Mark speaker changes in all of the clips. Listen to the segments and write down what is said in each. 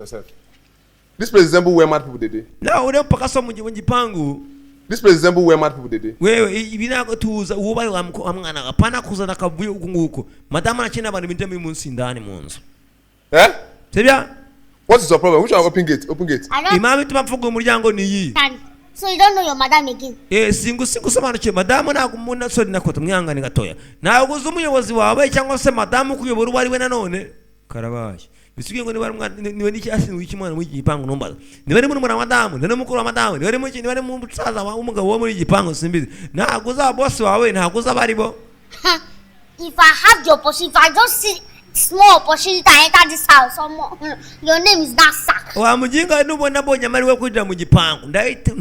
Speaker 1: Yourself. This place resemble where mad people they dey.
Speaker 2: Nawe ureba mpaka so mu gipangu.
Speaker 1: This place resemble where mad people they dey.
Speaker 2: Wewe ibi ntabwo tuza wubahe wa mwana, apana kuzana akavuyo uku nguku. Madamu arakina abantu binjira muri munsi indani mu nzu.
Speaker 1: Eh?
Speaker 2: Sibyo.
Speaker 1: What is your problem? Which one open gate? Open gate.
Speaker 3: I don't
Speaker 2: Impamvu ituma mfunga umuryango ni iyi.
Speaker 3: understand. So you don't know your madam again.
Speaker 2: Eh, singusobanukiwe madamu, ntabwo umuntu, sorry, nakota mwihangane gatoya, ntabwo uzi umuyobozi wawe cyangwa se madamu ukuyobora uwo ari we. Nanone karabaye, bisigaye ngo niba ari umwana, niba n'iki ashinzwe iki mwana muri iki gipangu, numbaza niba ari murumuna wa madamu, niba ari mukuru wa madamu, niba ari muki, niba ari musaza w'umugabo wo muri iki gipangu, simbizi. Ntabwo uzi boss wawe, ntabwo uzi abo ari bo.
Speaker 3: If I have the opportunity, if I just see small opportunity to enter this house, your name is not sack.
Speaker 2: Wa muginga, nubona abonye amahirwe yo kwinjira mu gipangu, ndahita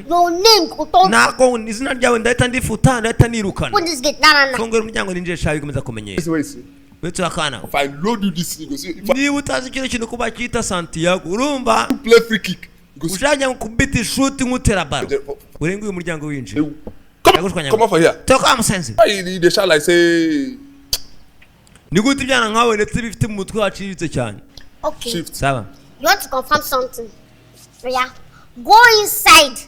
Speaker 3: Your name go turn
Speaker 2: nako izina ryawe ndahita ndifuta, ndahita nirukana.
Speaker 3: open this gate. No, no, no.
Speaker 2: Fungura umuryango ninjire sha, bikomeza kumenyera.
Speaker 1: Listen, wait, see.
Speaker 2: Uretse akana.
Speaker 1: If I load you this thing, you go see. If I
Speaker 2: Niba utazi kino kintu kuba cyita Santiago, urumva?
Speaker 1: play free kick, you go see.
Speaker 2: Ushaka kubita ishuti nk'utera baro, urenga uyu muryango winjira.
Speaker 1: Come, come off for here.
Speaker 2: Toka musenzi.
Speaker 1: Why you dey shout like say
Speaker 2: Ni gute ibyana nkawe ndetse bifite mu mutwe waciriritse cyane?
Speaker 3: Okay.
Speaker 1: Shift.
Speaker 2: Sawa.
Speaker 3: You want to confirm something? Yeah. Go inside.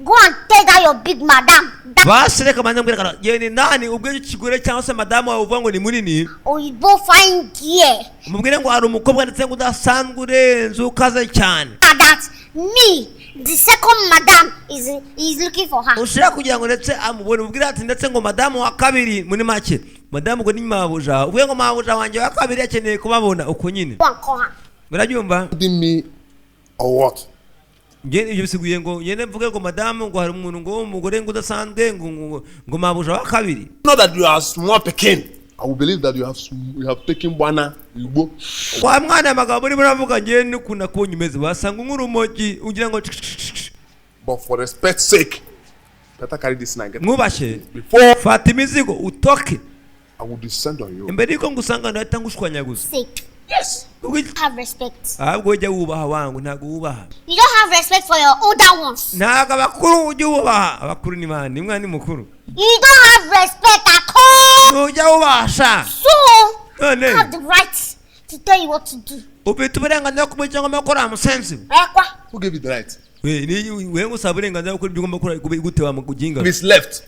Speaker 3: Go and tell that your big madam. That
Speaker 2: Basi reka manze mbwira kana genda indani ubwo icyo kigore cyangwa se madamu wawe uvuga ngo ni munini,
Speaker 3: Oyibo fine gear.
Speaker 2: umubwire ngo hari umukobwa ndetse ngo udasanzwe urenze ukaze cyane.
Speaker 3: And that me, the second madam, is looking for her.
Speaker 2: Ushaka kugira ngo ndetse amubone, umubwire ati ndetse ngo madamu wa kabiri, muri make madamu ngo ni mabuja, uvuge ngo mabuja wanjye wa kabiri akeneye kubabona uko nyine.
Speaker 3: Go and call her.
Speaker 2: Murabyumva?
Speaker 1: Me or what?
Speaker 2: Nge ibyo bisiguye ngo ngende mvuge ngo madamu ngo hari umuntu ngo w'umugore ngo udasanzwe ngo mabuja wa kabiri.
Speaker 1: Not that you are small pikin. I will believe that you have taken Bwana Igbo.
Speaker 2: Wa mwana, amagambo urimo uravuga, ngewe n'ukuntu nakubonye umeze wasanga nk'urumogi ugira ngo
Speaker 1: But for respect's sake, better carry this thing and get
Speaker 2: Mwubashye.
Speaker 1: before
Speaker 2: Fata imizigo utoke.
Speaker 1: I will descend on you.
Speaker 2: Imbere y'uko ngusanga ndahita ngushwanyaguza.
Speaker 3: Sake.
Speaker 1: Yes.
Speaker 2: Ubwo iki-
Speaker 3: Have respect.
Speaker 2: Ahubwo ujya wubaha wangu, ntabwo wubaha.
Speaker 3: You don't have respect for your older ones.
Speaker 2: Ntabwo abakuru ujya wubaha, abakuru ni bande? Umwana ni mukuru.
Speaker 3: You don't have respect at all.
Speaker 2: Ntujya wubasha.
Speaker 3: So,
Speaker 2: None
Speaker 3: I have the right to tell you what to do.
Speaker 2: Ufite uburenganzira bwo kumenya cyangwa gukora musenzi.
Speaker 3: Eh, kwa?
Speaker 1: Who gave you the right?
Speaker 2: We ni we ngusaba uburenganzira bwo gukora ibyo ugomba gukora gute wa muginga?
Speaker 1: If it's left,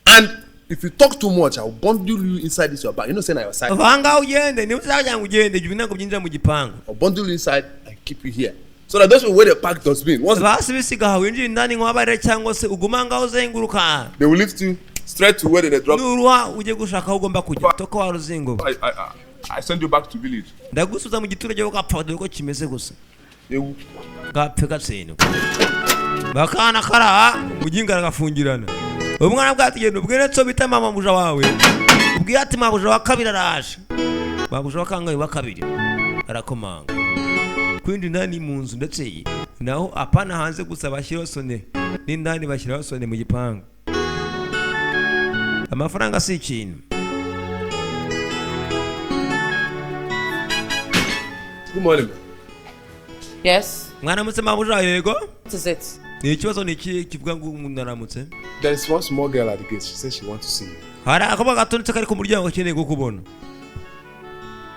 Speaker 1: and if you talk too much, I will bundle you inside this your bag. You know, say na your side.
Speaker 2: Vanga ugende, niba ushaka ngo ugende, ibyo ntabwo byinjira mu gipangu.
Speaker 1: I'll bundle you inside and keep you here. So that those people where they pack dustbin, once
Speaker 2: Basi bisiga aho winjira indani nk'abarira cyangwa se uguma ngaho uzenguruka.
Speaker 1: they will lift you straight to where they drop.
Speaker 2: Nuruha ujye gushaka aho ugomba kujya, toka wa ruzingo.
Speaker 1: I send you back to village.
Speaker 2: Ndagusubiza mu giturage ugapfa, dore ko kimeze gusa.
Speaker 1: They will
Speaker 2: Gapfe gatsindwa bakana karaha, umuginga aragafungirana. Umwana bwatigenda ubwire co bita mama buja wawe, ubwire ati mabuja wa kabiri araje. Mabuja wa kangahe? Wa kabiri arakomanga kwinjira indani mu nzu, ndetse naho apana hanze gusa bashyiraho sonnerie, n'indani bashyiraho sonnerie mu gipangu. Amafaranga si ikintu.
Speaker 1: Good morning, man.
Speaker 4: Yes.
Speaker 2: Mwaramutse mabuja. Yego.
Speaker 4: What is it?
Speaker 2: Ni ikibazo ni iki kivuga ngo umuntu aramutse?
Speaker 1: There is one small girl at the gate. She says she wants to see you.
Speaker 2: Hari akobwa gato kari ku muryango akeneye kukubona.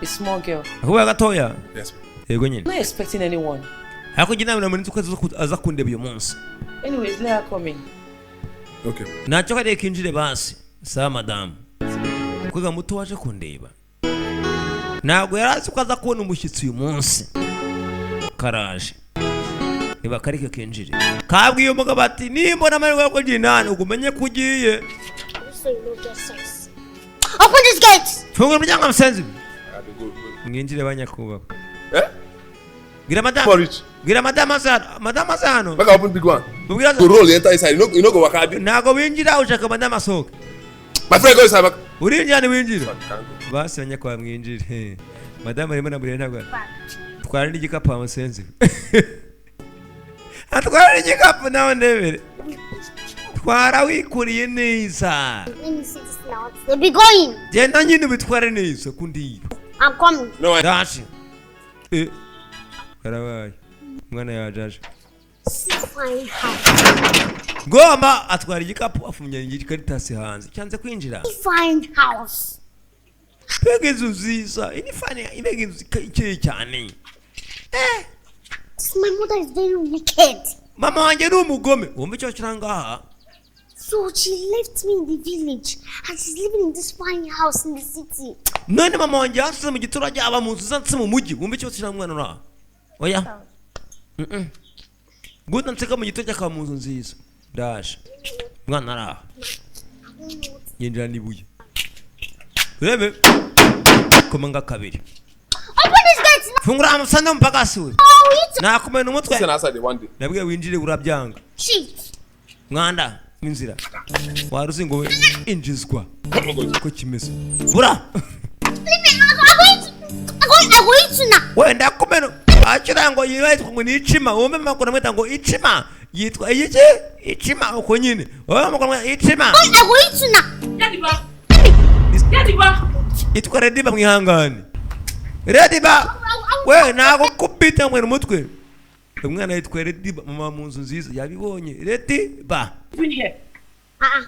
Speaker 4: A small girl.
Speaker 2: Akobwa gatoya.
Speaker 1: Yes, ma'am.
Speaker 2: Yego nyine.
Speaker 4: I'm not expecting anyone.
Speaker 2: Ariko njye ntabwo nzi ko aza kundeba uyu munsi.
Speaker 4: Anyways, let her come in.
Speaker 1: Okay.
Speaker 2: Ntacyo, kariye kinjire basi. Sawa madamu. Umukobwa muto waje kundeba, ntabwo yari azi ko aza kubona umushyitsi uyu munsi. Karaje, niba karike kinjire, kabwiye umugabo ati nimbona amahirwe yo kugira inani ubwo umenye ko ugiye.
Speaker 3: So you don't get sense. Open this gate!
Speaker 2: Fungura umuryango musenzi.
Speaker 1: I go, go.
Speaker 2: Mwinjire banyakubahwa.
Speaker 1: Eh?
Speaker 2: Bwira madamu.
Speaker 1: For rich.
Speaker 2: Bwira madamu aze hano, madamu aze hano.
Speaker 1: Make I open big one.
Speaker 2: Mubwire aze.
Speaker 1: Go roll, enter inside. You know, go waka. Abi.
Speaker 2: Ntabwo winjira, ushaka madamu asohoke.
Speaker 1: My friend, go inside. Back.
Speaker 2: Urinjira ntiwinjira.
Speaker 1: Can't go.
Speaker 2: Basi banyakubahwa mwinjire, madamu arimo namureba. Ntabwo twara n'igikapu wa musenzi, atwara n'igikapu nawe ndebere, twara wikuriye neza.
Speaker 3: Let me see this now. They'll be going.
Speaker 2: Genda nyine ubitware neza kundiba.
Speaker 3: I'm coming.
Speaker 1: No, I
Speaker 2: Ndaje. Eh, karabaye, umwana yajaje.
Speaker 3: See fine house.
Speaker 2: Ngomba atwara igikapu, afungira igikaritasi hanze cyanze kwinjira.
Speaker 3: Fine house.
Speaker 2: Mbega inzu nziza, iyi ni fine, mbega inzu ikeye cyane.
Speaker 3: This my mother is very wicked.
Speaker 2: Mama wanjye ni umugome. Wumva icyo kiri ngaha.
Speaker 3: So she left me in the village and she's living in this fine house in the city.
Speaker 2: None mama wanjye yansize mu giturage, aba mu nzu nse mu mujyi. Wumva ikibazo kiri mwana uraha. Oya. Guta nseka mu giturage akaba mu nzu nziza. Ndaje. Mwana araha. Yinjira n'ibuye. Urebe. Komanga kabiri.
Speaker 3: Open this gate now.
Speaker 2: Fungura amusanda mpaka we.
Speaker 3: Oh, it's
Speaker 2: Nakumena umutwe.
Speaker 1: Listen outside the one day.
Speaker 2: Nabwiye winjire urabyanga.
Speaker 3: shit.
Speaker 2: Mwanda n'inzira. Waruzi ngo injizwa. Ko kimeze. Bura.
Speaker 3: Leave me. I'm going to now.
Speaker 2: Wenda kumena akira ngo yitwa ngo ni icima. Wumve makuru amwita ngo icima. Yitwa iki? Icima uko nyine. Wowe makuru amwita icima.
Speaker 3: I'm going to now.
Speaker 4: Yadiba! Yadiba!
Speaker 2: Yitwa Rediba, mwihangane. Rediba. We ntago kubita mwene umutwe. Umwana yitwa Rediba, mama mu nzu nziza yabibonye. Rediba.
Speaker 4: Doing here?
Speaker 3: Uh-uh.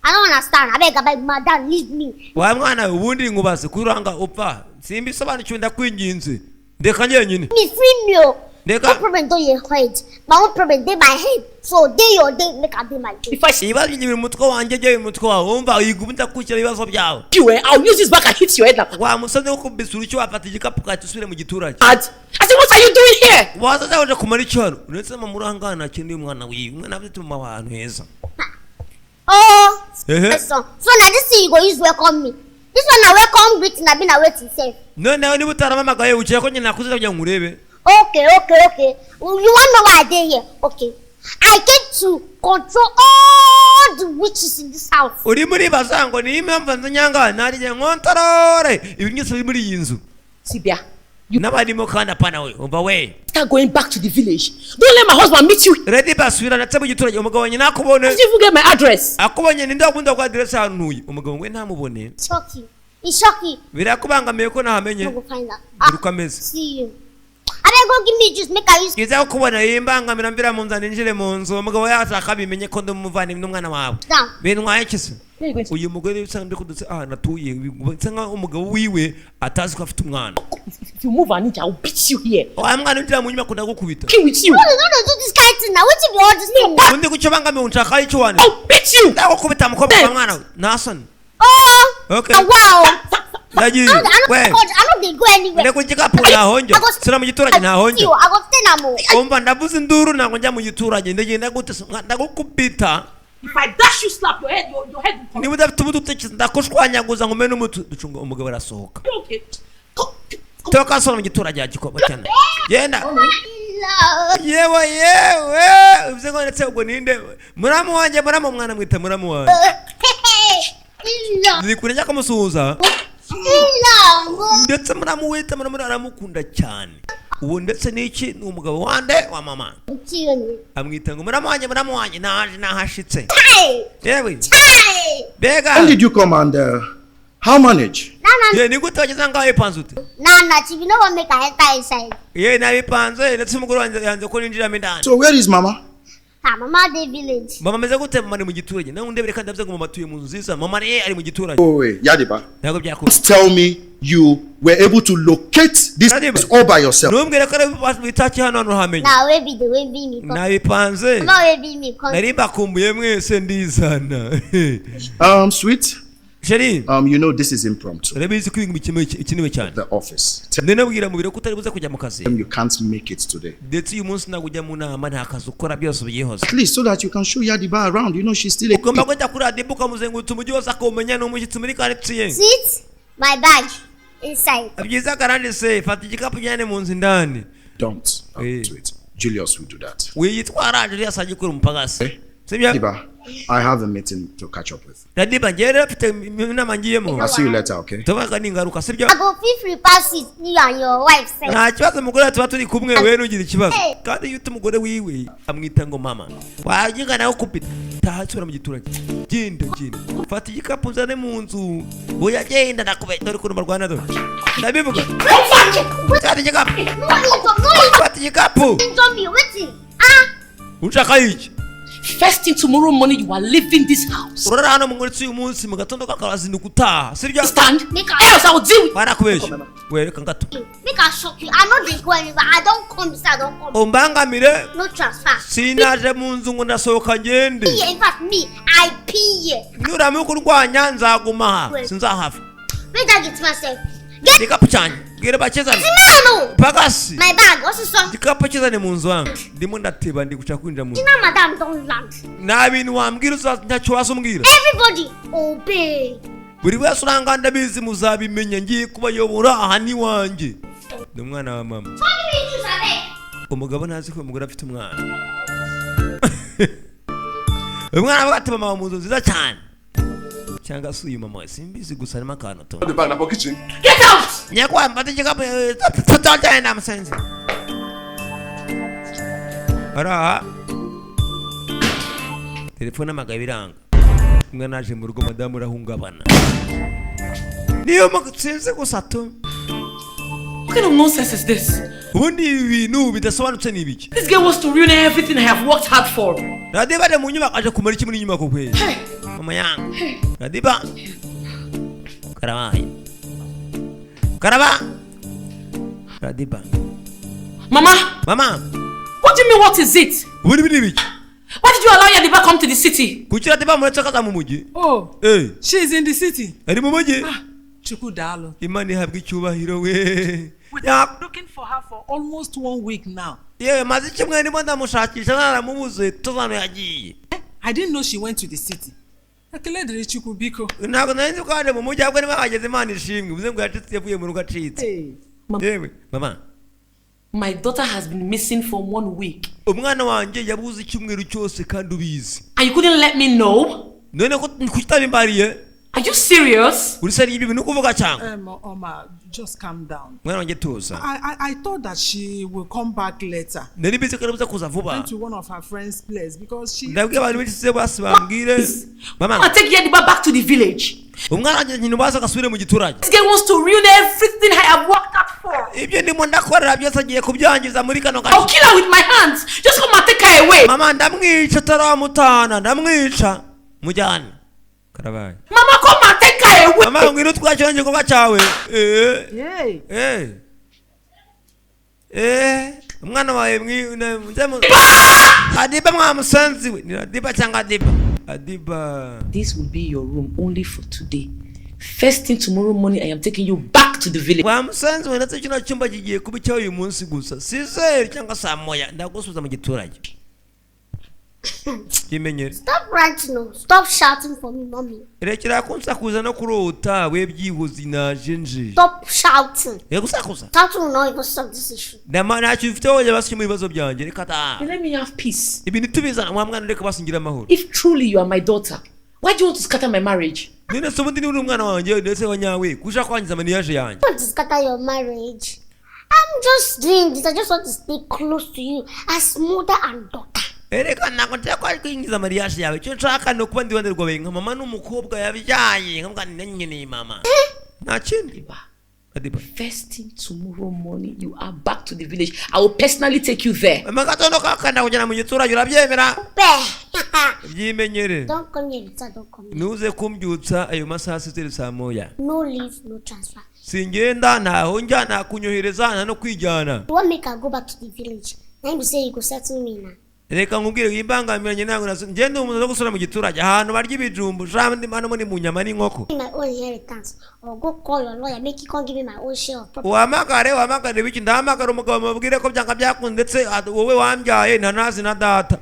Speaker 3: I don't understand. I beg, I beg, madam, leave me.
Speaker 2: Wa mwana we, ubundi nkubaze kuranga upfa. Simbisobanukiwe, ndakwinginze. Ndeka njyenyine.
Speaker 3: Me free me. Oh.
Speaker 2: Ndeka.
Speaker 3: No problem dey your head. My own problem dey my head. So dey your day, make I dey my day.
Speaker 4: If I see
Speaker 2: Ibibazo biri mu mutwe wanjye, byo biri mu mutwe wawe. Wumva uyiguma ndakurikira ibibazo byawe.
Speaker 4: you, eh, I'll use this back and hit your head like
Speaker 2: Wa musozi wo kubisura icyo wafata igikapu kacyo usubire mu giturage.
Speaker 4: mad. I said, what are you doing here?
Speaker 2: Waza waje kumara icyo hano? Uretse mama urangana akeneye umwana wiwe. Umwana afite mu ahantu heza.
Speaker 3: Oh,
Speaker 2: Ehe.
Speaker 3: so na this thing you go use welcome me. This one na welcome greeting, abi na wetin sef?
Speaker 2: Noneho niba utaramamagaye ukeka ko nyina nakuze kugira ngo urebe.
Speaker 3: Okay. You wan know why I dey here? Okay. I came to control all the witches in this house.
Speaker 2: Urimo uribaza ngo niyo impamvu nzi nyanga nariye nkontorore ibintu byose biri muri iyi nzu.
Speaker 4: Sibia, you
Speaker 2: N'abarimo kandi apana we. Umva we.
Speaker 4: start going back to the village. Don't let my husband meet you.
Speaker 2: Redi basubira ndetse mu giturage umugabo wanjye nakubone.
Speaker 4: Did you even get my address?
Speaker 2: Akubonye ninde wakunda kwa aderesi ahantu ntuye? Umugabo we ntamubone.
Speaker 3: Shock you. E shock you.
Speaker 2: Birakubangamiye ko nahamenye.
Speaker 3: No go find out.
Speaker 2: Dore uko ameze.
Speaker 3: See you. Abeg, go give me juice make I use
Speaker 2: Kiza kukubona yimbangamira mvira mu nzu ninjire mu nzu umugabo yashaka bimenye ko ndi umuvandimwe n'umwana wawe.
Speaker 3: Down.
Speaker 2: Bintwaye iki se?
Speaker 4: Where you going to?
Speaker 2: Uyu mugore bisa nkaho ndetse ahantu atuye bisa nkaho umugabo wiwe atazi ko afite umwana.
Speaker 4: If you move an inch, I will beat you here.
Speaker 2: Wa mwana winjira mu nyubako ndagukubita.
Speaker 4: King with you.
Speaker 3: No, no, no, do this kind thing now. Wetin be all this thing now?
Speaker 2: Undi kucyo bangamiye unshaka icyo wane.
Speaker 4: I'll beat you.
Speaker 2: Ndagukubita mukobwa wa mwana we. Nta soni.
Speaker 3: Oh,
Speaker 2: Okay.
Speaker 3: ah, wow.
Speaker 2: Ndagiye.
Speaker 3: I no
Speaker 2: We.
Speaker 3: I no dey go anywhere.
Speaker 2: Ndeko igikapu ntahonjye.
Speaker 3: I go
Speaker 2: Sura mu giturage ntahonjye.
Speaker 3: You, I go stay na mo.
Speaker 2: Umva ndavuze induru ntabwo njya mu giturage ndagenda gute se? Ndagukubita.
Speaker 4: If I dash you slap your head, your head will come.
Speaker 2: Niba udafite umutwe utekereza ndakushwanyaguza nkumene umutwe. Ducunga umugabo arasohoka.
Speaker 4: You okay? Go, go.
Speaker 2: Toka sora mu giturage yagikoba cyane. Genda.
Speaker 3: Love.
Speaker 2: Yewe yewe bivuze ngo ndetse ubwo ninde muramu wanjye? Muramu mwana mwita muramu wanjye.
Speaker 3: Love.
Speaker 2: Ni kure njya kumusuhuza.
Speaker 3: Love.
Speaker 2: Ndetse muramu wita muramu aramukunda cyane ubu ndetse n'iki ni umugabo wande wa mama.
Speaker 3: Kill.
Speaker 2: Amwita ngo muramu wanjye, muramu wanjye, naje nahashitse.
Speaker 3: Hey.
Speaker 2: Yewe.
Speaker 3: Hey.
Speaker 2: Mbega.
Speaker 5: When did you come and how manage?
Speaker 3: Na na
Speaker 2: Ye ni gute wageze ngaho wipanze ute?
Speaker 3: na na chief, you no wan make I enter inside.
Speaker 2: Ye nabipanze ndetse umugore wanjye yanze ko ninjiramo indani.
Speaker 5: So where is mama?
Speaker 3: Ah, mama dey village.
Speaker 2: Mama ameze gute? Mama ari mu giturage nawe undebere kandi ndavuze ngo mama atuye mu nzu nziza, mama ye ari mu giturage.
Speaker 5: Oh wait, Yadiba.
Speaker 2: Ntabwo byakunda.
Speaker 5: Tell me you were able to locate this
Speaker 2: Yadiba.
Speaker 5: place all by yourself.
Speaker 2: Ntumbwire ko ari witaki hano hano hamenye.
Speaker 3: Na wey be the wey be me come.
Speaker 2: Nabipanze.
Speaker 3: Mama wey be me come.
Speaker 2: Nari mbakumbuye mwese ndizana.
Speaker 5: Sweet.
Speaker 2: Chérie.
Speaker 5: You know this is impromptu.
Speaker 2: Urabizi ko ibintu bikenewe cyane.
Speaker 5: The office. Tell
Speaker 2: Ndinabwira mu biro ko utari buze kujya mu kazi.
Speaker 5: them you can't make it today.
Speaker 2: Ndetse uyu munsi ntabwo ujya mu nama, nta kazi ukora, byose ubyihoze.
Speaker 5: At least so that you can show Yadiba around. You know she's still a
Speaker 2: Ugomba kujya kuri radiyo ukamuzengurutsa umujyi wose akawumenya, ni umushyitsi muri karitsiye.
Speaker 3: Sit my bag inside.
Speaker 2: Byiza karandi se fata igikapu ujyane mu nzu indani.
Speaker 5: Don't do it. Julius will do that.
Speaker 2: Wiyitwara Julius ajya gukora umupagasi.
Speaker 5: Eh?
Speaker 2: Sibyo?
Speaker 5: Yadiba, I have a meeting to catch up with.
Speaker 2: Radiba njyewe rero mfite inama ngiyemo.
Speaker 5: I'll see you later, okay?
Speaker 2: Tubaga ningaruka sibyo?
Speaker 3: I go feel free pass it you and your wife sef.
Speaker 2: Nta kibazo umugore tuba turi kumwe wewe ntugire ikibazo. Kandi iyo ufite umugore wiwe amwita ngo mama. Waginga nawe kupita. Taha mu giturage. Genda genda. Fata igikapu uzane mu nzu. Oya genda ndakubita dore ukuntu barwana dore. Ndabivuga. Fata igikapu.
Speaker 3: No injure, no
Speaker 2: Fata igikapu.
Speaker 3: injure me wetin? Ah,
Speaker 2: Unshaka iki?
Speaker 4: First thing tomorrow morning, you are leaving this house.
Speaker 2: Urara hano munsi uyu munsi, mu gatondo kakazinduka utaha, sibyo?
Speaker 4: Stand.
Speaker 3: Make
Speaker 4: Else I will deal with.
Speaker 2: Barakubeshya we, reka ngato.
Speaker 3: Make I shock you. I no dey go anywhere. I don come inside, I don come.
Speaker 2: Umbangamire.
Speaker 3: No transfer.
Speaker 2: Sinaje mu nzu ngo ndasohoka ngende.
Speaker 3: Here, in fact, me, I pee here.
Speaker 2: Nuramuka urwanya nzaguma aha, sinzahava.
Speaker 3: Make that get myself. Get
Speaker 2: Igikapu cyanjye bwira bakizane.
Speaker 3: man, oh!
Speaker 2: Pagasi.
Speaker 3: My bag, what's the song?
Speaker 2: Igikapu kizane mu nzu wange, ndimo ndateba, ndi gushaka kwinjira mu nzu.
Speaker 3: Now madam don land.
Speaker 2: Nta bintu wambwira, ntacyo waza umbwira.
Speaker 3: Everybody, obey.
Speaker 2: Buri wese uranga ndabizi, muzabimenya, ngiye kubayobora, aha ni iwanjye, ni umwana wa mama.
Speaker 3: Come give me juice, abeg.
Speaker 2: Umugabo ntazi ko umugore afite umwana. Umwana avuga ati: "Mama wa mu nzu nziza cyane," cyangwa se uyu mama we simbizi, gusa harimo akantu to.
Speaker 1: The bag na for kitchen.
Speaker 4: Get out!
Speaker 2: Nyakubahwa, mfate igikapu tutagenda musenzi araha telefone amagabo iranga. Umwana aje mu rugo, madamu urahungabana, niyo sinzi gusa tu.
Speaker 4: What kind of nonsense is this?
Speaker 2: Ubundi ibi bintu bidasobanutse ni ibiki?
Speaker 4: This girl wants to ruin everything I have worked hard for.
Speaker 2: Radiba ari mu nyubako, aje kumara iki muri nyubako kweli? Mama yangu Radiba, karabaye karaba Radiba.
Speaker 4: Mama,
Speaker 2: Mama.
Speaker 4: what do you mean, what is it?
Speaker 2: Ubundi ibi ni ibiki?
Speaker 4: Why did you allow Yadiba come to the city?
Speaker 2: Kuki Radiba muretse akaza mu mujyi?
Speaker 6: Oh,
Speaker 2: eh
Speaker 6: she's in the city.
Speaker 2: Ari mu mujyi.
Speaker 6: Chukwu daalụ.
Speaker 2: Imana ihabwa icyubahiro we.
Speaker 6: We've
Speaker 2: Ya-
Speaker 6: been looking for her for almost one week now.
Speaker 2: Yewe, maze icyumweru ndimo ndamushakisha, naramubuze, tuzano yagiye.
Speaker 6: I didn't know she went to the city. Ekele dịrị Chukwu biko.
Speaker 2: Ntabwo nari nzi ko yaje mu mujyi, ahubwo niba hageze, Imana ishimwe, bivuze ngo yacitse, yavuye mu rugo acitse.
Speaker 6: Hey.
Speaker 2: Yewe mama.
Speaker 4: My daughter has been missing for one week.
Speaker 2: Umwana wanjye yabuze icyumweru cyose kandi ubizi.
Speaker 4: And you couldn't let me know?
Speaker 2: None ko kutabimbariye?
Speaker 4: Are you serious?
Speaker 2: Uri sérieux ibi bintu kuvuga cyangwa?
Speaker 6: Oma, just calm down.
Speaker 2: Mwana wanjye, tuza.
Speaker 6: I thought that she will come back later.
Speaker 2: Nari mbizi ko aribuze kuza vuba.
Speaker 6: Went to one of her friends' place because she.
Speaker 2: Ndabwiye abantu benshi basi bambwire mama.
Speaker 4: I take Yadiba back to the village.
Speaker 2: Umwana wanjye nyina baza agasubire mu giturage.
Speaker 4: This girl wants to ruin everything I have worked hard for.
Speaker 2: Ibyo ndimo ndakorera byose agiye kubyangiza muri kano
Speaker 4: I'll
Speaker 2: gace.
Speaker 4: kill her with my hands. Just come and take her away.
Speaker 2: Mama, ndamwica ataramutana, ndamwica, mujyane, karabaye.
Speaker 4: Mama, come and take her away.
Speaker 2: Mama, ngwino twakira igikorwa cyawe, eh.
Speaker 6: Yay.
Speaker 2: Eh eh, umwana wawe Adiba, mwamusanzi we, ni Adiba cyangwa Adiba Adiba?
Speaker 4: This will be your room only for today. First thing tomorrow morning, I am taking you back to the village.
Speaker 2: Wa musanzi we, ndetse kino cyumba kigiye kuba icyawe uyu munsi gusa, sizeri cyangwa saa moya ndagusubiza mu giturage, kimenyere.
Speaker 3: Stop ranting, oh. Stop shouting for me, mommy.
Speaker 2: Rekera kunsakuza no kurota we, byihuze, naje nje.
Speaker 3: Stop shouting.
Speaker 2: Reka gusakuza.
Speaker 3: Shouting will not even solve this issue.
Speaker 2: Ntacyo ufite wowe, basi mu bibazo byanjye, reka ta.
Speaker 4: Let me have peace.
Speaker 2: Ibintu tubizana wa mwana, reka basingira amahoro.
Speaker 4: If truly you are my daughter, why do you want to scatter my marriage?
Speaker 2: None se ubundi niba uri umwana wanjye ndetse wa nyawe, kushaka kwangiza mariage yanjye?
Speaker 3: I want to scatter your marriage. I'm just doing this. I just want to stay close to you as mother and daughter.
Speaker 2: Ereka, ntabwo nshaka kwinjiza mariage yawe, icyo nshaka ni ukuba ndi iruhande rwawe nka mama n'umukobwa yabyaye, nkavuga nti nkeneye mama, nta kindi.
Speaker 4: Adiba,
Speaker 2: Adiba.
Speaker 4: first thing tomorrow morning, you are back to the village. I will personally take you there.
Speaker 2: Mama, gatondo kakanda kugera mu giturage, urabyemera?
Speaker 3: Be.
Speaker 2: Byimenyere.
Speaker 3: Don't come here, Rita. Don't come here.
Speaker 2: Ntuze kumbyutsa ayo masaha sizeri saa moya.
Speaker 3: No leave, no transfer.
Speaker 2: Singenda, ntaho njya, nta kunyohereza, nta no kwijyana.
Speaker 3: You want make I go back to the village? Now you say you go settle me now.
Speaker 2: Reka nkubwire, imbangamiranye ntabwo nazo, ngende umuntu zo gusura mu giturage ahantu barya ibijumbu jambo, hano ni mu nyama n'inkoko.
Speaker 3: Give me my own inheritance or go call your lawyer make he come give me my own share of property.
Speaker 2: Uhamagare, uhamagare biki? Ndahamagara umugabo mubwire ko byanga byakunze, ndetse wowe wambyaye ntanazi na data.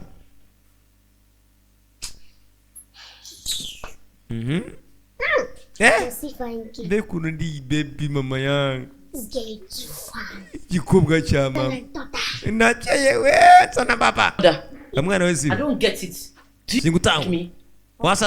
Speaker 2: Eh.
Speaker 3: You see fine girl.
Speaker 2: Mbega ukuntu ndi baby mama yangu.
Speaker 3: This girl is too fine.
Speaker 2: Igikobwa cya mama.
Speaker 3: My daughter.
Speaker 2: Nakeye we nsa na papa.
Speaker 4: Mother,
Speaker 2: Mwana we
Speaker 4: I
Speaker 2: ziba.
Speaker 4: don't get it. Do you
Speaker 2: Singutanga.
Speaker 4: like me?
Speaker 2: Wasaze.